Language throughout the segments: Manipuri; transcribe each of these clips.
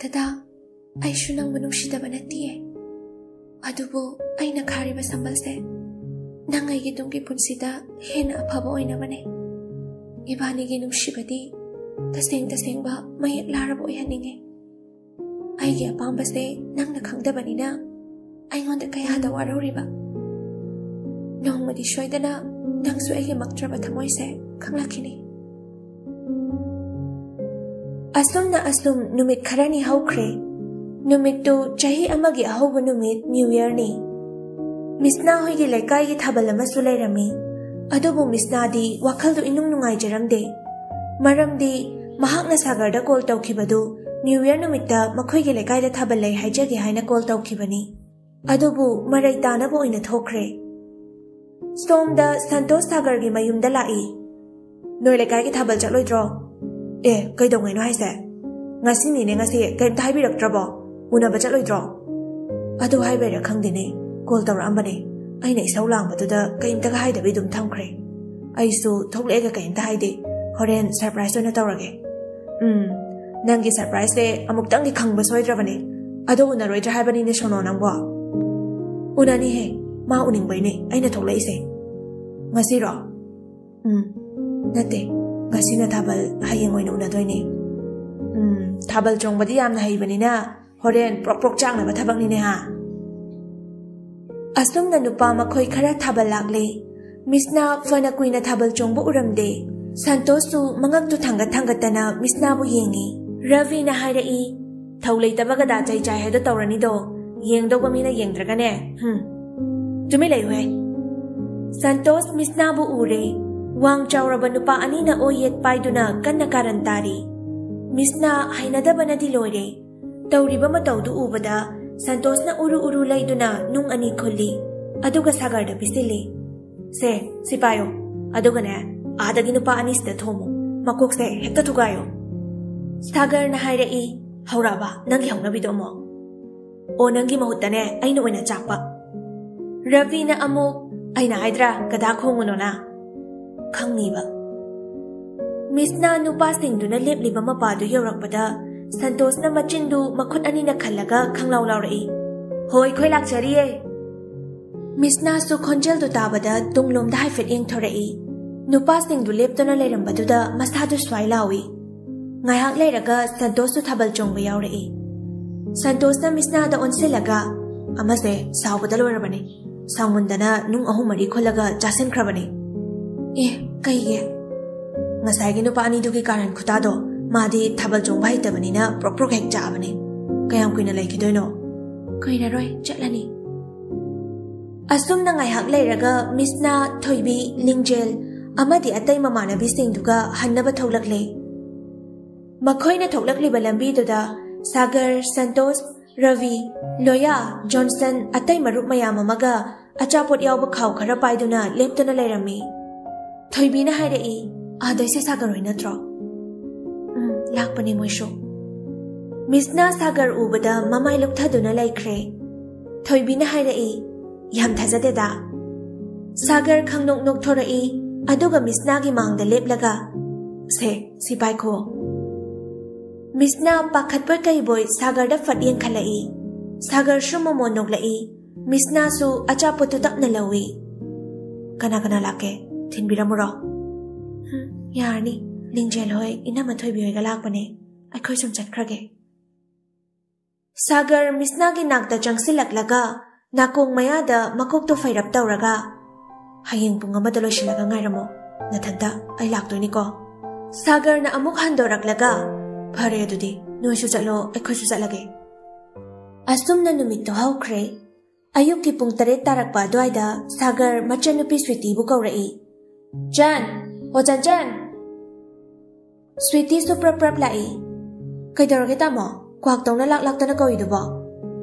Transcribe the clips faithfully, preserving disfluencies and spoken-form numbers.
ꯗꯗꯥ, ꯑꯩꯁꯨ ꯅꯪꯕꯨ ꯅꯨꯡꯁꯤꯗꯕ ꯅꯠꯇꯤꯌꯦ꯫ ꯑꯗꯨꯕꯨ ꯑꯩꯅ ꯈꯥꯔꯤꯕ ꯁꯝꯕꯜꯁꯦ ꯅꯪ ꯑꯩꯒꯤ ꯇꯨꯡꯒꯤ ꯄꯨꯟꯁꯤꯗ ꯍꯦꯟꯅ ꯑꯐꯕ ꯑꯣꯏꯅꯕꯅꯦ꯫ ꯏꯕꯥꯅꯤꯒꯤ ꯅꯨꯡꯁꯤꯕꯗꯤ ꯇꯁꯦꯡ ꯇꯁꯦꯡꯕ ꯃꯌꯦꯛ ꯂꯥꯔꯕ ꯑꯣꯏꯍꯟꯅꯤꯡꯉꯦ꯫ ꯑꯩꯒꯤ ꯑꯄꯥꯝꯕꯁꯦ ꯅꯪꯅ ꯈꯪꯗꯕꯅꯤꯅ ꯑꯩꯉꯣꯟꯗ ꯀꯌꯥꯗ ꯋꯥꯔꯧꯔꯤꯕ꯫ ꯅꯣꯡꯃꯗꯤ ꯁꯣꯏꯗꯅ ꯅꯪꯁꯨ ꯑꯩꯒꯤ ꯃꯛꯇ꯭ꯔꯕ ꯊꯃꯣꯏꯁꯦ ꯈꯪꯂꯛꯈꯤꯅꯤ꯫ ꯑꯁꯨꯝꯅ ꯑꯁꯨꯝ ꯅꯨꯃꯤꯠ ꯈꯔꯅꯤ ꯍꯧꯈ꯭ꯔꯦ꯫ ꯅꯨꯃꯤꯠꯇꯨ ꯆꯍꯤ ꯑꯃꯒꯤ ꯑꯍꯧꯕ ꯅꯨꯃꯤꯠ, ꯅ꯭ꯌꯨ ꯌꯔꯅꯤ꯫ ꯃꯤꯁꯅꯥ ꯍꯣꯏꯒꯤ ꯂꯩꯀꯥꯏꯒꯤ ꯊꯥꯕꯜ ꯑꯃꯁꯨ ꯂꯩꯔꯝꯃꯤ꯫ ꯑꯗꯨꯕꯨ ꯃꯤꯁꯅꯥꯗꯤ ꯋꯥꯈꯜꯗꯨ ꯏꯅꯨꯡ ꯅꯨꯡꯉꯥꯏꯖꯔꯝꯗꯦ꯫ ꯃꯔꯝꯗꯤ ꯃꯍꯥꯛꯅ ꯁꯥꯒꯔꯗ ꯀꯣꯜ ꯇꯧꯈꯤꯕꯗꯨ ꯅ꯭ꯌꯨ ꯌꯔ ꯅꯨꯃꯤꯠꯇ ꯃꯈꯣꯏꯒꯤ ꯂꯩꯀꯥꯏꯗ ꯊꯥꯕꯜ ꯂꯩ ꯍꯥꯏꯖꯒꯦ ꯍꯥꯏꯅ ꯀꯣꯜ ꯇꯧꯈꯤꯕꯅꯤ꯫ ꯑꯗꯨꯕꯨ ꯃꯔꯩ ꯇꯥꯅꯕ ꯑꯣꯏꯅ ꯊꯣꯛꯈ꯭ꯔꯦ꯫ ꯁꯣꯝꯗ ꯁꯟꯇꯣꯁ ꯁꯥꯒꯔꯒꯤ ꯃꯌꯨꯝꯗ ꯂꯥꯛꯏ꯫ "ꯅꯣꯏ ꯂꯩꯀꯥꯏꯒꯤ ꯊꯥꯕꯜ ꯆꯠꯂꯣꯏꯗ꯭ꯔꯣ?" "ꯑꯦ, ꯀꯩꯗꯧꯉꯩꯅꯣ ꯍꯥꯏꯁꯦ? ꯉꯁꯤꯅꯤꯅꯦ, ꯉꯁꯤ ꯀꯩꯝꯇ ꯍꯥꯏꯕꯤꯔꯛꯇ꯭ꯔꯕꯣ? ꯎꯅꯕ ꯆꯠꯂꯣꯏꯗ꯭ꯔꯣ?" ꯑꯗꯨ ꯍꯥꯏꯕꯩꯔꯥ ꯈꯪꯗꯦꯅꯦ, ꯀꯣꯜ ꯇꯧꯔꯛꯑꯝꯕꯅꯦ꯫ ꯑꯩꯅ ꯏꯁꯧ ꯂꯥꯡꯕꯗꯨꯗ ꯀꯩꯝꯇꯒ ꯍꯥꯏꯗꯕꯤ ꯑꯗꯨꯝ ꯊꯝꯈ꯭ꯔꯦ꯫ ꯑꯩꯁꯨ ꯊꯣꯛꯂꯛꯑꯒ ꯀꯩꯝꯇ ꯍꯥꯏꯗꯦ꯫ ꯍꯣꯔꯦꯟ ꯁꯔꯄ꯭ꯔꯥꯏꯖ ꯑꯣꯏꯅ ꯇꯧꯔꯒꯦ꯫ "ꯎꯝ, ꯅꯪꯒꯤ ꯁꯔꯄ꯭ꯔꯥꯏꯖꯁꯦ ꯑꯃꯨꯛꯇꯪꯗꯤ ꯈꯪꯕ ꯁꯣꯏꯗ꯭ꯔꯕꯅꯦ꯫ ꯑꯗꯣ ꯎꯅꯔꯣꯏꯗ꯭ꯔꯥ ꯍꯥꯏꯕꯅꯤꯅꯦ ꯁꯣꯅꯣ ꯅꯪꯕꯣ?" "ꯎꯅꯅꯤꯍꯦ, ꯃꯥ ꯎꯅꯤꯡꯕꯩꯅꯦ ꯑꯩꯅ ꯊꯣꯛꯂꯛꯏꯁꯦ꯫ ꯉꯁꯤꯔꯣ?" "ꯎꯝ, ꯅꯠꯇꯦ, ꯉꯁꯤꯅ ꯊꯥꯕꯜ, ꯍꯌꯦꯡ ꯑꯣꯏꯅ ꯎꯅꯗꯣꯏꯅꯦ꯫ ꯎꯝ, ꯊꯥꯕꯜ ꯆꯣꯡꯕꯗꯤ ꯌꯥꯝꯅ ꯍꯩꯕꯅꯤꯅ ꯍꯣꯔꯦꯟ ꯄ꯭ꯔꯣꯛ ꯄ꯭ꯔꯣꯛ ꯆꯥꯛꯅꯕ ꯊꯕꯛꯅꯤꯅꯦ ꯍꯥ?" ꯑꯁꯨꯝꯅ ꯅꯨꯄꯥ ꯃꯈꯣꯏ ꯈꯔ ꯊꯥꯕꯜ ꯂꯥꯛꯂꯦ꯫ ꯃꯤꯁꯅꯥ ꯐꯅ ꯀꯨꯏꯅ ꯊꯥꯕꯜ ꯆꯣꯡꯕ ꯎꯔꯝꯗꯦ꯫ ꯁꯟꯇꯣꯁꯁꯨ ꯃꯉꯛꯇꯨ ꯊꯥꯡꯒꯠ ꯊꯥꯡꯒꯠꯇꯅ ꯃꯤꯁꯅꯥꯕꯨ ꯌꯦꯡꯉꯤ꯫ ꯔꯕꯤꯅ ꯍꯥꯏꯔꯛꯏ, "ꯊꯧ ꯂꯩꯇꯕ ꯒꯗꯥ ꯆꯩ ꯆꯥꯏ ꯍꯥꯏꯗꯣ ꯇꯧꯔꯅꯤꯗꯣ꯫ ꯌꯦꯡꯗꯧꯕ ꯃꯤꯅ ꯌꯦꯡꯗ꯭ꯔꯒꯅꯦ꯫ ꯍꯨꯝ꯫ ꯇꯨꯃꯤꯟ ꯂꯩꯌꯨꯍꯦ꯫" ꯁꯟꯇꯣꯁ ꯃꯤꯁꯅꯥꯕꯨ ꯎꯔꯦ꯫ ꯋꯥꯡ ꯆꯥꯎꯔꯕ ꯅꯨꯄꯥ ꯑꯅꯤꯅ ꯑꯣ ꯌꯦꯠ ꯄꯥꯏꯗꯨꯅ ꯀꯟꯅ ꯀꯥꯔꯟ ꯇꯥꯔꯤ꯫ ꯃꯤꯁꯅꯥ ꯍꯩꯅꯗꯕꯅꯗꯤ ꯂꯣꯏꯔꯦ꯫ ꯇꯧꯔꯤꯕ ꯃꯇꯧꯗꯨ ꯎꯕꯗ ꯁꯟꯇꯣꯁꯅ ꯎꯔꯨ ꯎꯔꯨ ꯂꯩꯗꯨꯅ ꯅꯨꯡ ꯑꯅꯤ ꯈꯨꯜꯂꯤ, ꯑꯗꯨꯒ ꯁꯥꯒꯔꯗ ꯄꯤꯁꯤꯜꯂꯤ꯫ "ꯁꯦ, ꯁꯤ ꯄꯥꯏꯌꯣ꯫ ꯑꯗꯨꯒꯅꯦ, ꯑꯥꯗꯒꯤ ꯅꯨꯄꯥ ꯑꯅꯤꯁꯤꯗ ꯊꯣꯝꯃꯨ꯫ ꯃꯀꯣꯛꯁꯦ ꯍꯦꯛꯇ ꯊꯨꯒꯥꯏꯌꯣ꯫" ꯁꯥꯒꯔꯅ ꯍꯥꯏꯔꯛꯏ, "ꯍꯧꯔꯛꯑꯕ ꯅꯪꯒꯤ ꯍꯧꯅꯕꯤꯗꯣ ꯑꯃꯨꯛ?" "ꯑꯣ, ꯅꯪꯒꯤ ꯃꯍꯨꯠꯇꯅꯦ ꯑꯩꯅ ꯑꯣꯏꯅ ꯆꯥꯛꯄ꯫" ꯔꯕꯤꯅ ꯑꯃꯨꯛ, "ꯑꯩꯅ ꯍꯥꯏꯗ꯭ꯔꯥ ꯒꯙꯥ ꯈꯣꯡꯉꯨꯅꯣꯅ? ꯈꯪꯅꯤꯕ꯫" ꯃꯤꯁꯅ ꯅꯨꯄꯥꯁꯤꯡꯗꯨꯅ ꯂꯦꯞꯂꯤꯕ ꯃꯄꯥꯗꯨ ꯌꯧꯔꯛꯄꯗ ꯁꯟꯇꯣꯁꯅ ꯃꯆꯤꯟꯗꯨ ꯃꯈꯨꯠ ꯑꯅꯤꯅ ꯈꯜꯂꯒ ꯈꯪꯂꯥꯎ ꯂꯥꯎꯔꯛꯏ, "ꯍꯣꯏ, ꯑꯩꯈꯣꯏ ꯂꯥꯛꯆꯔꯤꯌꯦ!" ꯃꯤꯁꯅꯥꯁꯨ ꯈꯣꯟꯖꯦꯜꯗꯨ ꯇꯥꯕꯗ ꯇꯨꯡꯂꯣꯝꯗ ꯍꯥꯏꯐꯦꯠ ꯌꯦꯡꯊꯣꯔꯛꯏ꯫ ꯅꯨꯄꯥꯁꯤꯡꯗꯨ ꯂꯦꯞꯇꯨꯅ ꯂꯩꯔꯝꯕꯗꯨꯗ ꯃꯁꯥꯗꯨ ꯁ꯭ꯋꯥꯏ ꯂꯥꯎꯏ꯫ ꯉꯥꯏꯍꯥꯛ ꯂꯩꯔꯒ ꯁꯟꯇꯣꯁꯁꯨ ꯊꯥꯕꯜ ꯆꯣꯡꯕ ꯌꯥꯎꯔꯛꯏ꯫ ꯁꯟꯇꯣꯁꯅ ꯃꯤꯁꯅꯥꯗ ꯑꯣꯟꯁꯤꯜꯂꯒ, "ꯑꯃꯁꯦ ꯁꯥꯎꯕꯗ ꯂꯣꯏꯔꯕꯅꯤ꯫ ꯁꯥꯎꯃꯟꯗꯅ ꯅꯨꯡ ꯑꯍꯨꯝ ꯃꯔꯤ ꯈꯨꯜꯂꯒ ꯆꯥꯁꯤꯟꯈ꯭ꯔꯕꯅꯤ꯫" "ꯑꯦ, ꯀꯩꯒꯤ?" "ꯉꯁꯥꯏꯒꯤ ꯅꯨꯄꯥ ꯑꯅꯤꯗꯨꯒꯤ ꯀꯥꯔꯟ ꯈꯨꯇꯥꯗꯣ꯫ ꯃꯥꯗꯤ ꯊꯥꯕꯜ ꯆꯣꯡꯕ ꯍꯩꯇꯕꯅꯤꯅ ꯄ꯭ꯔꯣꯛ ꯄ꯭ꯔꯣꯛ ꯍꯦꯛ ꯆꯥꯕꯅꯤ꯫ ꯀꯌꯥꯝ ꯀꯨꯏꯅ ꯂꯩꯈꯤꯗꯣꯏꯅꯣ?" "ꯀꯨꯏꯔꯔꯣꯏ, ꯆꯠꯂꯅꯤ꯫" ꯑꯁꯨꯝꯅ ꯉꯥꯏꯍꯥꯛ ꯂꯩꯔꯒ ꯃꯤꯁꯅꯥ, ꯊꯣꯏꯕꯤ, ꯂꯤꯡꯖꯦꯜ ꯑꯃꯗꯤ ꯑꯇꯩ ꯃꯃꯥꯟꯅꯕꯤꯁꯤꯡꯗꯨꯒ ꯍꯟꯅꯕ ꯊꯣꯛꯂꯛꯂꯦ꯫ ꯃꯈꯣꯏꯅ ꯊꯣꯛꯂꯛꯂꯤꯕ ꯂꯝꯕꯤꯗꯨꯗ ꯁꯥꯒꯔ, ꯁꯟꯇꯣꯁ, ꯔꯕꯤ, ꯂꯣꯌꯥ, ꯖꯣꯟꯁꯟ, ꯑꯇꯩ ꯃꯔꯨꯞ ꯃꯌꯥꯝ ꯑꯃꯒ ꯑꯆꯥꯄꯣꯠ ꯌꯥꯎꯕ ꯈꯥꯎ ꯈꯔ ꯄꯥꯏꯗꯨꯅ ꯂꯦꯞꯇꯨꯅ ꯂꯩꯔꯝꯃꯤ꯫ ꯊꯣꯏꯕꯤꯅ ꯍꯥꯏꯔꯛꯏ, "ꯑꯥꯗꯩꯁꯦ ꯁꯥꯒꯔ ꯍꯣꯏ ꯅꯠꯇ꯭ꯔꯣ?" "ꯎꯝ, ꯂꯥꯛꯄꯅꯦ ꯃꯣꯏꯁꯨ꯫" ꯃꯤꯁꯅ ꯁꯥꯒꯔ ꯎꯕꯗ ꯃꯃꯥꯏ ꯂꯨꯞꯊꯗꯨꯅ ꯂꯩꯈ꯭ꯔꯦ꯫ ꯊꯣꯏꯕꯤꯅ ꯍꯥꯏꯔꯛꯏ, "ꯌꯥꯝ ꯊꯥꯖꯗꯦꯗ꯫" ꯁꯥꯒꯔ ꯈꯪꯅꯣꯛ ꯅꯣꯛꯊꯣꯔꯛꯏ, ꯑꯗꯨꯒ ꯃꯤꯁꯅꯥꯒꯤ ꯃꯥꯡꯗ ꯂꯦꯞꯂꯒ, "ꯁꯦ, ꯁꯤ ꯄꯥꯏꯈꯣ꯫" ꯃꯤꯁꯅꯥ ꯄꯥꯈꯠꯄꯣꯏ ꯀꯩꯕꯣꯏ ꯁꯥꯒꯔꯗ ꯐꯠ ꯌꯦꯡꯈꯠꯂꯛꯏ꯫ ꯁꯥꯒꯔꯁꯨ ꯃꯃꯣꯟ ꯅꯣꯛꯂꯛꯏ꯫ ꯃꯤꯁꯅꯥꯁꯨ ꯑꯆꯥꯄꯣꯠꯇꯨ ꯇꯞꯅ ꯂꯧꯏ꯫ "ꯀꯅꯥ ꯀꯅꯥ ꯂꯥꯛꯀꯦ? ꯊꯤꯟꯕꯤꯔꯝꯃꯨꯔꯣ?" "ꯍꯝ, ꯌꯥꯔꯅꯤ꯫ ꯂꯤꯡꯖꯦꯜ ꯍꯣꯏ, ꯏꯅꯝꯃ ꯊꯣꯏꯕꯤ ꯍꯣꯏꯒ ꯂꯥꯛꯄꯅꯦ꯫ ꯑꯩꯈꯣꯏ ꯁꯨꯝ ꯆꯠꯈ꯭ꯔꯒꯦ꯫" ꯁꯥꯒꯔ ꯃꯤꯁꯅꯥꯒꯤ ꯅꯥꯛꯇ ꯆꯪꯁꯤꯜꯂꯛꯂꯒ ꯅꯥꯀꯣꯡ ꯃꯌꯥꯗ ꯃꯀꯣꯛꯇꯨ ꯐꯩꯔꯞ ꯇꯧꯔꯒ, "ꯍꯌꯦꯡ ꯄꯨꯡ ꯑꯃꯗ ꯂꯣꯏꯁꯤꯜꯂꯒ ꯉꯥꯏꯔꯝꯃꯣ꯫ ꯅꯊꯟꯇ ꯑꯩ ꯂꯥꯛꯇꯣꯏꯅꯤꯀꯣ꯫" ꯁꯥꯒꯔꯅ ꯑꯃꯨꯛ ꯍꯟꯗꯣꯔꯛꯂꯒ, "ꯐꯔꯦ ꯑꯗꯨꯗꯤ, ꯅꯣꯏꯁꯨ ꯆꯠꯂꯣ, ꯑꯩꯈꯣꯏꯁꯨ ꯆꯠꯂꯒꯦ꯫" ꯑꯁꯨꯝꯅ ꯅꯨꯃꯤꯠꯇꯨ ꯍꯧꯈ꯭ꯔꯦ꯫ ꯑꯌꯨꯛꯀꯤ ꯄꯨꯡ ꯇꯔꯦꯠ ꯇꯥꯔꯛꯄ ꯑꯗꯨꯋꯥꯏꯗ ꯁꯥꯒꯔ ꯃꯆꯟꯅꯨꯄꯤ ꯁ꯭ꯋꯤꯇꯤꯕꯨ ꯀꯧꯔꯛꯏ꯫ "ꯆꯟ! ꯑꯣ ꯆꯟꯆꯟ!" ꯁ꯭ꯋꯤꯇꯤꯁꯨ ꯄ꯭ꯔꯞ ꯄ꯭ꯔꯞ ꯂꯥꯛꯏ꯫ "ꯀꯩꯗꯧꯔꯒꯦ ꯇꯥꯃꯣ? ꯀ꯭ꯋꯥꯛꯇꯧꯅ ꯂꯥꯛ ꯂꯥꯛꯇꯅ ꯀꯧꯏꯗꯨꯕꯣ?"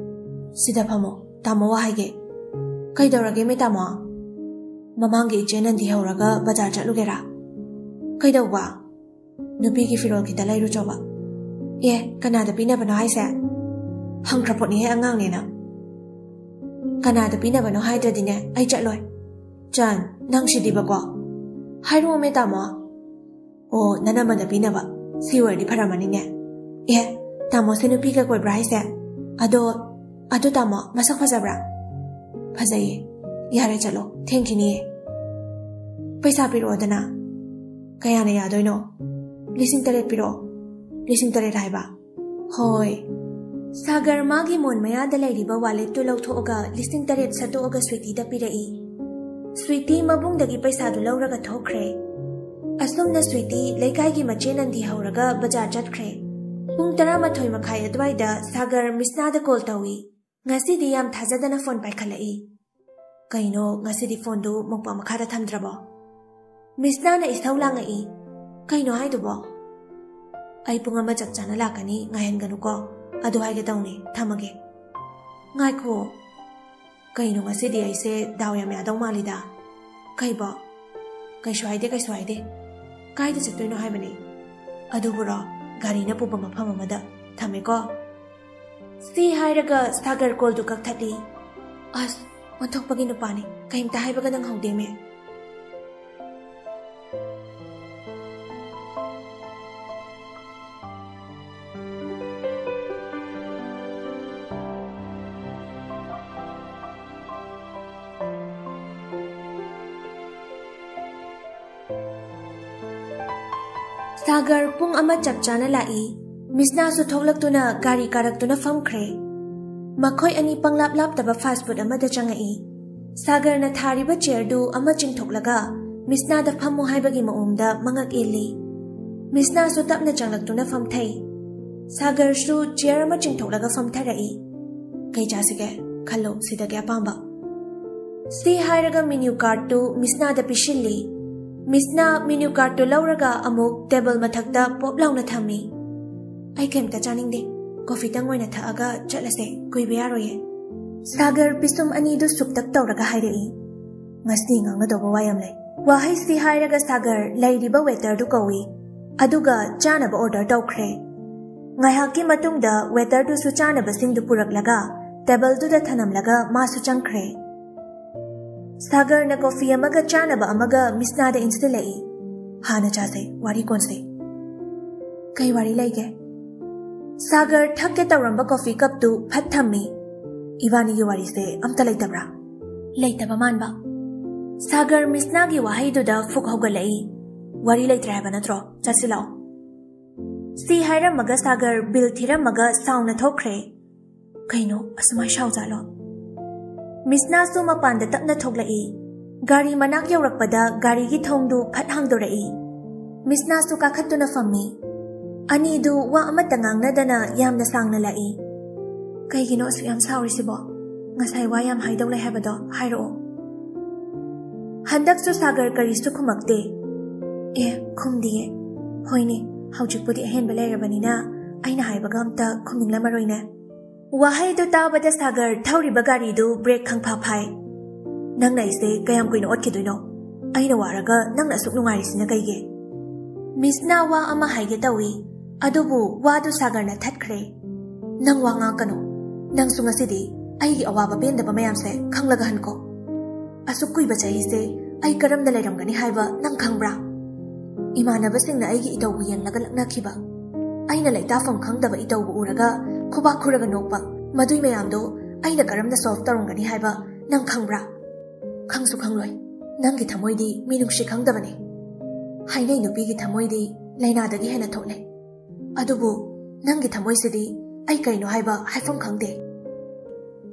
"ꯁꯤꯗ ꯐꯝꯃꯣ, ꯇꯥꯃꯣ ꯋꯥ ꯍꯥꯏꯒꯦ꯫" "ꯀꯩꯗꯧꯔꯒꯦ ꯃꯦ ꯇꯥꯃꯣ?" "ꯃꯃꯥꯡꯒꯤ ꯏꯆꯦ ꯅꯟꯗꯤ ꯍꯧꯔꯒ ꯕꯖꯥꯔ ꯆꯠꯂꯨꯒꯦꯔꯥ?" "ꯀꯩꯗꯧꯕ?" "ꯅꯨꯄꯤꯒꯤ ꯐꯤꯔꯣꯜ ꯈꯤꯇ ꯂꯩꯔꯨꯆꯣꯕ꯫" "ꯑꯦ, ꯀꯅꯥꯗ ꯄꯤꯅꯕꯅꯣ ꯍꯥꯏꯁꯦ?" "ꯍꯪꯈ꯭ꯔ ꯄꯣꯠꯅꯤꯍꯦ, ꯑꯉꯥꯡꯅꯦꯅ꯫" "ꯀꯅꯥꯗ ꯄꯤꯅꯕꯅꯣ ꯍꯥꯏꯗ꯭ꯔꯗꯤꯅꯦ, ꯑꯩ ꯆꯠꯂꯣꯏ꯫" "ꯆꯟ, ꯅꯪ ꯁꯤꯗꯤꯕꯀꯣ꯫" "ꯍꯥꯏꯔꯛꯑꯣꯃꯦ ꯇꯥꯃꯣ꯫" ꯑꯣ, ꯅꯅꯝꯃꯗ ꯄꯤꯅꯕ꯫ ꯁꯤ ꯑꯣꯏꯔꯗꯤ ꯐꯔꯝꯃꯅꯤꯅꯦ꯫ ꯑꯦ, ꯇꯥꯃꯣꯁꯦ ꯅꯨꯄꯤꯒ ꯀꯣꯏꯕ꯭ꯔꯥ ꯍꯥꯏꯁꯦ? ꯑꯗꯣ, ꯑꯗꯣ ꯇꯥꯃꯣ, ꯃꯁꯛ ꯐꯖꯕ꯭ꯔꯥ? ꯐꯖꯩꯌꯦ꯫ ꯌꯥꯔꯦ, ꯆꯠꯂꯣ, ꯊꯦꯡꯈꯤꯅꯤꯌꯦ꯫ ꯄꯩꯁꯥ ꯄꯤꯔꯛꯑꯣꯗꯅ꯫ ꯀꯌꯥꯅ ꯌꯥꯗꯣꯏꯅꯣ? ꯂꯤꯁꯤꯡ ꯇꯔꯦꯠ ꯄꯤꯔꯛꯑꯣ꯫ ꯂꯤꯁꯤꯡ ꯇꯔꯦꯠ ꯍꯥꯏꯕ? ꯍꯣꯏ꯫ ꯁꯥꯒꯔ ꯃꯥꯒꯤ ꯃꯣꯟ ꯃꯌꯥꯗ ꯂꯩꯔꯤꯕ ꯋꯥꯂꯦꯠꯇꯨ ꯂꯧꯊꯣꯛꯑꯒ ꯂꯤꯁꯤꯡ ꯇꯔꯦꯠ ꯁꯠꯇꯣꯛꯑꯒ ꯁ꯭ꯋꯤꯇꯤꯗ ꯄꯤꯔꯛꯏ꯫ ꯁ꯭ꯋꯤꯇꯤ ꯃꯕꯨꯡꯗꯒꯤ ꯄꯩꯁꯥꯗꯨ ꯂꯧꯔꯒ ꯊꯣꯛꯈ꯭ꯔꯦ꯫ ꯑꯁꯨꯝꯅ ꯁ꯭ꯋꯤꯇꯤ ꯂꯩꯀꯥꯏꯒꯤ ꯃꯆꯦ ꯅꯟꯗꯤ ꯍꯧꯔꯒ ꯕꯖꯥꯔ ꯆꯠꯈ꯭ꯔꯦ꯫ ꯄꯨꯡ ꯇꯔꯥꯃꯥꯊꯣꯏ ꯃꯈꯥꯏ ꯑꯗꯨꯋꯥꯏꯗ ꯁꯥꯒꯔ ꯃꯤꯁꯅꯥꯗ ꯀꯣꯜ ꯇꯧꯏ꯫ ꯉꯁꯤꯗꯤ ꯌꯥꯝ ꯊꯥꯖꯗꯅ ꯐꯣꯟ ꯄꯥꯏꯈꯠꯂꯛꯏ꯫ ꯀꯩꯅꯣ, ꯉꯁꯤꯗꯤ ꯐꯣꯟꯗꯨ ꯃꯣꯝꯄꯥꯛ ꯃꯈꯥꯗ ꯊꯝꯗ꯭ꯔꯕꯣ? ꯃꯤꯁꯅꯥꯅ ꯏꯁꯧ ꯂꯥꯡꯉꯛꯏ꯫ ꯀꯩꯅꯣ ꯍꯥꯏꯗꯨꯕꯣ? ꯑꯩ ꯄꯨꯡ ꯑꯃ ꯆꯞ ꯆꯥꯅ ꯂꯥꯛꯀꯅꯤ, ꯉꯥꯏꯍꯟꯒꯅꯨꯀꯣ꯫ ꯑꯗꯨ ꯍꯥꯏꯒꯦ ꯇꯧꯅꯤ, ꯊꯝꯃꯒꯦ꯫ ꯉꯥꯏꯈꯣ꯫ ꯀꯩꯅꯣ, ꯉꯁꯤꯗꯤ ꯑꯩꯁꯦ ꯗꯥꯎ ꯌꯥꯝ ꯌꯥꯗꯧ ꯃꯥꯜꯂꯤꯗ꯫ ꯀꯩꯕꯣ? ꯀꯩꯁꯨ ꯍꯥꯏꯗꯦ, ꯀꯩꯁꯨ ꯍꯥꯏꯗꯦ꯫ ꯀꯥꯏꯗ ꯆꯠꯇꯣꯏꯅꯣ ꯍꯥꯏꯕꯅꯤ? ꯑꯗꯨꯕꯨꯔꯣ, ꯒꯥꯔꯤꯅ ꯄꯨꯕ ꯃꯐꯝ ꯑꯃꯗ꯫ ꯊꯝꯃꯦꯀꯣ꯫ ꯁꯤ ꯍꯥꯏꯔꯒ ꯁꯥꯒꯔ ꯀꯣꯜꯗꯨ ꯀꯛꯊꯠꯂꯤ꯫ ꯑꯁ, ꯑꯣꯟꯊꯣꯛꯄꯒꯤ ꯅꯨꯄꯥꯅꯤ, ꯀꯩꯝꯇ ꯍꯥꯏꯕꯒ ꯅꯪꯍꯧꯗꯦꯃꯦ꯫ ꯁꯥꯒꯔ ꯄꯨꯡ ꯑꯃ ꯆꯞ ꯆꯥꯅ ꯂꯥꯛꯏ꯫ ꯃꯤꯁꯅꯥꯁꯨ ꯊꯣꯛꯂꯛꯇꯨꯅ ꯒꯥꯔꯤ ꯀꯥꯔꯛꯇꯨꯅ ꯐꯝꯈ꯭ꯔꯦ꯫ ꯃꯈꯣꯏ ꯑꯅꯤ ꯄꯪꯂꯥꯞ ꯂꯥꯞꯇꯕ ꯐꯥꯁ ꯐꯨꯗ ꯑꯃꯗ ꯆꯪꯉꯛꯏ꯫ ꯁꯥꯒꯔꯅ ꯊꯥꯔꯤꯕ ꯆꯤꯌꯔꯗꯨ ꯑꯃ ꯆꯤꯡꯊꯣꯛꯂꯒ ꯃꯤꯁꯅꯥꯗ ꯐꯝꯃꯨ ꯍꯥꯏꯕꯒꯤ ꯃꯑꯣꯡꯗ ꯃꯉꯛ ꯏꯜꯂꯤ꯫ ꯃꯤꯁꯅꯥꯁꯨ ꯇꯞꯅ ꯆꯪꯂꯛꯇꯨꯅ ꯐꯝꯊꯩ꯫ ꯁꯥꯒꯔꯁꯨ ꯆꯤꯌꯔ ꯑꯃ ꯆꯤꯡꯊꯣꯛꯂꯒ ꯐꯝꯊꯔꯛꯏ꯫ "ꯀꯩ ꯆꯥꯁꯤꯒꯦ? ꯈꯜꯂꯣ, ꯁꯤꯗꯒꯤ ꯑꯄꯥꯝꯕ꯫" ꯁꯤ ꯍꯥꯏꯔꯒ ꯃꯦꯅ꯭ꯌꯨ ꯀꯥꯔꯠꯇꯨ ꯃꯤꯁꯅꯥꯗ ꯄꯤꯁꯤꯜꯂꯤ꯫ ꯃꯤꯁꯅꯥ ꯃꯦꯅ꯭ꯌꯨ ꯀꯥꯔꯠꯇꯨ ꯂꯧꯔꯒ ꯑꯃꯨꯛ ꯇꯦꯕꯜ ꯃꯊꯛꯇ ꯄꯣꯞ ꯂꯥꯎꯅ ꯊꯝꯃꯤ꯫ "ꯑꯩ ꯀꯩꯝꯇ ꯆꯥꯅꯤꯡꯗꯦ꯫ ꯀꯣꯐꯤꯇꯪ ꯑꯣꯏꯅ ꯊꯛꯑꯒ ꯆꯠꯂꯁꯦ, ꯀꯨꯏꯕ ꯌꯥꯔꯣꯏꯌꯦ꯫" ꯁꯥꯒꯔ ꯄꯤꯁꯨꯝ ꯑꯅꯤꯗꯨ ꯁꯨꯛꯇꯛ ꯇꯧꯔꯒ ꯍꯥꯏꯔꯛꯏ꯫ "ꯉꯁꯤꯗꯤ ꯉꯥꯡꯅꯗꯧꯕ ꯋꯥ ꯌꯥꯝ ꯂꯩ꯫" ꯋꯥꯍꯩꯁꯤ ꯍꯥꯏꯔꯒ ꯁꯥꯒꯔ ꯂꯩꯔꯤꯕ ꯋꯦꯇꯔꯗꯨ ꯀꯧꯏ, ꯑꯗꯨꯒ ꯆꯥꯅꯕ ꯑꯣꯔꯗꯔ ꯇꯧꯈ꯭ꯔꯦ꯫ ꯉꯥꯏꯍꯥꯛꯀꯤ ꯃꯇꯨꯡꯗ ꯋꯦꯇꯔꯗꯨꯁꯨ ꯆꯥꯅꯕꯁꯤꯡꯗꯨ ꯄꯨꯔꯛꯂꯒ ꯇꯦꯕꯜꯗꯨꯗ ꯊꯅꯝꯂꯒ ꯃꯥꯁꯨ ꯆꯪꯈ꯭ꯔꯦ꯫ ꯁꯥꯒꯔꯅ ꯀꯣꯐꯤ ꯑꯃꯒ ꯆꯥꯅꯕ ꯑꯃꯒ ꯃꯤꯁꯅꯥꯗ ꯏꯟꯁꯤꯜꯂꯛꯏ꯫ ꯍꯥꯟꯅ ꯆꯥꯁꯦ, ꯋꯥꯔꯤ ꯀꯣꯟꯁꯦ꯫ ꯀꯩ ꯋꯥꯔꯤ ꯂꯩꯒꯦ? ꯁꯥꯒꯔ ꯊꯛꯀꯦ ꯇꯧꯔꯝꯕ ꯀꯣꯐꯤ ꯀꯞꯇꯨ ꯐꯠ ꯊꯝꯃꯤ꯫ ꯏꯕꯥꯅꯤꯒꯤ ꯋꯥꯔꯤꯁꯦ ꯑꯝꯇ ꯂꯩꯇꯕ꯭ꯔꯥ? ꯂꯩꯇꯕ ꯃꯥꯟꯕ꯫ ꯁꯥꯒꯔ ꯃꯤꯁꯅꯥꯒꯤ ꯋꯥꯍꯩꯗꯨꯗ ꯐꯨꯛ ꯍꯧꯒꯠꯂꯛꯏ꯫ ꯋꯥꯔꯤ ꯂꯩꯇ꯭ꯔꯦ ꯍꯥꯏꯕ ꯅꯠꯇ꯭ꯔꯣ? ꯆꯠꯁꯤ ꯂꯥꯛꯑꯣ꯫ ꯁꯤ ꯍꯥꯏꯔꯝꯃꯒ ꯁꯥꯒꯔ ꯕꯤꯜ ꯊꯤꯔꯝꯃꯒ ꯁꯥꯎꯅ ꯊꯣꯛꯈ꯭ꯔꯦ꯫ ꯀꯩꯅꯣ ꯑꯁꯨꯃꯥꯏ ꯁꯥꯎꯖꯥꯠꯂꯣ? ꯃꯤꯁꯅꯥꯁꯨ ꯃꯄꯥꯟꯗ ꯇꯞꯅ ꯊꯣꯛꯂꯛꯏ꯫ ꯒꯥꯔꯤ ꯃꯅꯥꯛ ꯌꯧꯔꯛꯄꯗ ꯒꯥꯔꯤꯒꯤ ꯊꯣꯡꯗꯨ ꯐꯠ ꯍꯥꯡꯗꯣꯔꯛꯏ꯫ ꯃꯤꯁꯅꯥꯁꯨ ꯀꯥꯈꯠꯇꯨꯅ ꯐꯝꯃꯤ꯫ ꯑꯅꯤꯗꯨ ꯋꯥ ꯑꯃꯠꯇ ꯉꯥꯡꯅꯗꯅ ꯌꯥꯝꯅ ꯁꯥꯡꯅ ꯂꯥꯛꯏ꯫ ꯀꯩꯒꯤꯅꯣ ꯑꯁꯨꯛ ꯌꯥꯝ ꯁꯥꯎꯔꯤꯁꯤꯕꯣ? ꯉꯁꯥꯏ ꯋꯥ ꯌꯥꯝ ꯍꯥꯏꯗꯧ ꯂꯩ ꯍꯥꯏꯕꯗꯣ ꯍꯥꯏꯔꯛꯑꯣ꯫ ꯍꯟꯗꯛꯁꯨ ꯁꯥꯒꯔ ꯀꯔꯤꯁꯨ ꯈꯨꯝꯃꯛꯇꯦ꯫ ꯑꯦ, ꯈꯨꯝꯗꯤꯌꯦ꯫ ꯍꯣꯏꯅꯦ, ꯍꯧꯖꯤꯛꯄꯨꯗꯤ ꯑꯍꯦꯟꯕ ꯂꯩꯔꯕꯅꯤꯅ ꯑꯩꯅ ꯍꯥꯏꯕꯒ ꯑꯝꯇ ꯈꯨꯝꯅꯤꯡꯂꯝꯃꯔꯣꯏꯅꯦ꯫ ꯋꯥꯍꯩꯗꯨ ꯇꯥꯕꯗ ꯁꯥꯒꯔ ꯊꯧꯔꯤꯕ ꯒꯥꯔꯤꯗꯨ ꯕ꯭ꯔꯦꯛ ꯈꯪꯐꯥ ꯐꯥꯏ꯫ ꯅꯪꯅ ꯑꯩꯁꯦ ꯀꯌꯥꯝ ꯀꯨꯏꯅ ꯑꯣꯠꯈꯤꯗꯣꯏꯅꯣ? ꯑꯩꯅ ꯋꯥꯔꯒ ꯅꯪꯅ ꯑꯁꯨꯛ ꯅꯨꯡꯉꯥꯏꯔꯤꯁꯤꯅ ꯀꯩꯒꯤ? ꯃꯤꯁꯅ ꯋꯥ ꯑꯃ ꯍꯥꯏꯒꯦ ꯇꯧꯏ, ꯑꯗꯨꯕꯨ ꯋꯥꯗꯨ ꯁꯥꯒꯔꯅ ꯊꯠꯈ꯭ꯔꯦ꯫ ꯅꯪ ꯋꯥ ꯉꯥꯡꯀꯅꯨ꯫ ꯅꯪꯁꯨ ꯉꯁꯤꯗꯤ ꯑꯩꯒꯤ ꯑꯋꯥꯕ ꯄꯦꯟꯗꯕ ꯃꯌꯥꯝꯁꯦ ꯈꯪꯂꯒ ꯍꯟꯈꯣ꯫ ꯑꯁꯨꯛ ꯀꯨꯏꯕ ꯆꯍꯤꯁꯦ ꯑꯩ ꯀꯔꯝꯅ ꯂꯩꯔꯝꯒꯅꯤ ꯍꯥꯏꯕ ꯅꯪ ꯈꯪꯕ꯭ꯔꯥ? ꯏꯃꯥꯟꯅꯕꯁꯤꯡꯅ ꯑꯩꯒꯤ ꯏꯇꯧꯕꯨ ꯌꯦꯡꯂꯒ ꯂꯛꯅꯈꯤꯕ, ꯑꯩꯅ ꯂꯩꯇꯥꯐꯝ ꯈꯪꯗꯕ ꯏꯇꯧꯕꯨ ꯎꯔꯒ ꯈꯨꯕꯥꯛ ꯈꯨꯔꯒ ꯅꯣꯛꯄ, ꯃꯗꯨꯏ ꯃꯌꯥꯝꯗꯣ ꯑꯩꯅ ꯀꯔꯝꯅ ꯁꯣꯜꯚ ꯇꯧꯔꯝꯒꯅꯤ ꯍꯥꯏꯕ ꯅꯪ ꯈꯪꯕ꯭ꯔꯥ? ꯈꯪꯁꯨ ꯈꯪꯂꯣꯏ꯫ ꯅꯪꯒꯤ ꯊꯃꯣꯏꯗꯤ ꯃꯤꯅꯨꯡꯁꯤ ꯈꯪꯗꯕꯅꯤ꯫ ꯍꯥꯏꯅꯩ ꯅꯨꯄꯤꯒꯤ ꯊꯃꯣꯏꯗꯤ ꯂꯥꯏꯅꯥꯗꯒꯤ ꯍꯦꯟꯅ ꯊꯣꯠꯂꯦ꯫ ꯑꯗꯨꯕꯨ ꯅꯪꯒꯤ ꯊꯃꯣꯏꯁꯤꯗꯤ ꯑꯩ ꯀꯩꯅꯣ ꯍꯥꯏꯕ ꯍꯥꯏꯐꯝ ꯈꯪꯗꯦ꯫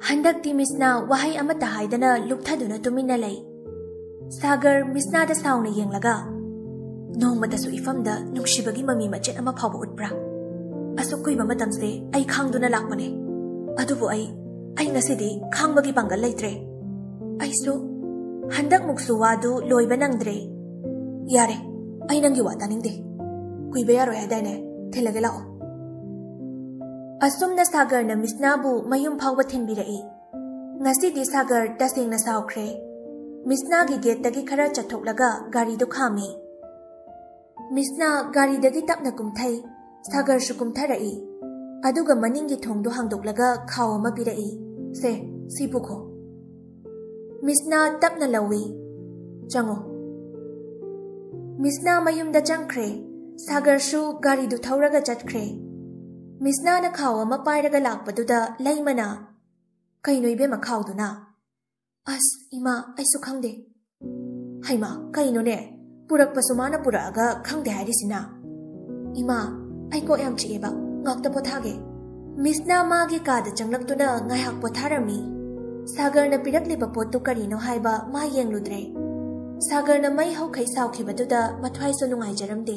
ꯍꯟꯗꯛꯇꯤ ꯃꯤꯁꯅ ꯋꯥꯍꯩ ꯑꯃꯠꯇ ꯍꯥꯏꯗꯅ ꯂꯨꯞꯊꯗꯨꯅ ꯇꯨꯃꯤꯟꯅ ꯂꯩ꯫ ꯁꯥꯒꯔ ꯃꯤꯁꯅꯥꯗ ꯁꯥꯎꯅ ꯌꯦꯡꯂꯒ, "ꯅꯣꯡꯃꯇꯁꯨ ꯏꯐꯝꯗ ꯅꯨꯡꯁꯤꯕꯒꯤ ꯃꯃꯤ ꯃꯆꯦꯠ ꯑꯃ ꯐꯥꯎꯕ ꯎꯠꯄ꯭ꯔꯥ? ꯑꯁꯨꯛ ꯀꯨꯏꯕ ꯃꯇꯝꯁꯦ ꯑꯩ ꯈꯥꯡꯗꯨꯅ ꯂꯥꯛꯄꯅꯦ꯫ ꯑꯗꯨꯕꯨ ꯑꯩ, ꯑꯩ ꯉꯁꯤꯗꯤ ꯈꯥꯡꯕꯒꯤ ꯄꯥꯡꯒꯜ ꯂꯩꯇ꯭ꯔꯦ꯫ ꯑꯩꯁꯨ ꯍꯟꯗꯛꯃꯨꯛꯁꯨ ꯋꯥꯗꯨ ꯂꯣꯏꯕ ꯅꯪꯗ꯭ꯔꯦ꯫ ꯌꯥꯔꯦ, ꯑꯩ ꯅꯪꯒꯤ ꯋꯥ ꯇꯥꯅꯤꯡꯗꯦ꯫ ꯀꯨꯏꯕ ꯌꯥꯔꯣꯏ ꯍꯥꯏꯗꯥꯏꯅꯦ? ꯊꯤꯜꯂꯒꯦ ꯂꯥꯛꯑꯣ꯫" ꯑꯁꯨꯝꯅ ꯁꯥꯒꯔꯅ ꯃꯤꯁꯅꯥꯕꯨ ꯃꯌꯨꯝ ꯐꯥꯎꯕ ꯊꯤꯟꯕꯤꯔꯛꯏ꯫ ꯉꯁꯤꯗꯤ ꯁꯥꯒꯔ ꯇꯁꯦꯡꯅ ꯁꯥꯎꯈ꯭ꯔꯦ꯫ ꯃꯤꯁꯅꯥꯒꯤ ꯒꯦꯠꯇꯒꯤ ꯈꯔ ꯆꯠꯊꯣꯛꯂꯒ ꯒꯥꯔꯤꯗꯨ ꯈꯥꯝꯃꯤ꯫ ꯃꯤꯁꯅꯥ ꯒꯥꯔꯤꯗꯒꯤ ꯇꯞꯅ ꯀꯨꯝꯊꯩ꯫ ꯁꯥꯒꯔꯁꯨ ꯀꯨꯝꯊꯔꯛꯏ꯫ ꯑꯗꯨꯒ ꯃꯅꯤꯡꯒꯤ ꯊꯣꯡꯗꯨ ꯍꯥꯡꯗꯣꯛꯂꯒ ꯈꯥꯎ ꯑꯃ ꯄꯤꯔꯛꯏ꯫ "ꯁꯦ, ꯁꯤ ꯄꯨꯈꯣ꯫" ꯃꯤꯁꯅꯥ ꯇꯞꯅ ꯂꯧꯏ꯫ "ꯆꯪꯉꯣ꯫" ꯃꯤꯁꯅꯥ ꯃꯌꯨꯝꯗ ꯆꯪꯈ꯭ꯔꯦ꯫ ꯁꯥꯒꯔꯁꯨ ꯒꯥꯔꯤꯗꯨ ꯊꯧꯔꯒ ꯆꯠꯈ꯭ꯔꯦ꯫ ꯃꯤꯁꯅꯥꯅ ꯈꯥꯎ ꯑꯃ ꯄꯥꯏꯔꯒ ꯂꯥꯛꯄꯗꯨꯗ ꯂꯩꯃꯅ, "ꯀꯩꯅꯣ ꯏꯕꯦꯝꯃ ꯈꯥꯎꯗꯨꯅ?" "ꯑꯁ ꯏꯃꯥ, ꯑꯩꯁꯨ ꯈꯪꯗꯦ꯫" "ꯍꯩꯃꯥ, ꯀꯩꯅꯣꯅꯦ? ꯄꯨꯔꯛꯄꯁꯨ ꯃꯥꯅ ꯄꯨꯔꯛꯑꯒ ꯈꯪꯗꯦ ꯍꯥꯏꯔꯤꯁꯤꯅ?" "ꯏꯃꯥ, ꯑꯩ ꯀꯣꯛ ꯌꯥꯝ ꯆꯤꯛꯑꯦꯕ, ꯉꯥꯛꯇ ꯄꯣꯊꯥꯒꯦ꯫" ꯃꯤꯁꯅ ꯃꯥꯒꯤ ꯀꯥꯗ ꯆꯪꯂꯛꯇꯨꯅ ꯉꯥꯏꯍꯥꯛ ꯄꯣꯊꯥꯔꯝꯃꯤ꯫ ꯁꯥꯒꯔꯅ ꯄꯤꯔꯛꯂꯤꯕ ꯄꯣꯠꯇꯨ ꯀꯔꯤꯅꯣ ꯍꯥꯏꯕ ꯃꯥ ꯌꯦꯡꯂꯨꯗ꯭ꯔꯦ꯫ ꯁꯥꯒꯔꯅ ꯃꯩ ꯍꯧꯈꯩ ꯁꯥꯎꯈꯤꯕꯗꯨꯗ ꯃꯊ꯭ꯋꯥꯏꯁꯨ ꯅꯨꯡꯉꯥꯏꯖꯔꯝꯗꯦ꯫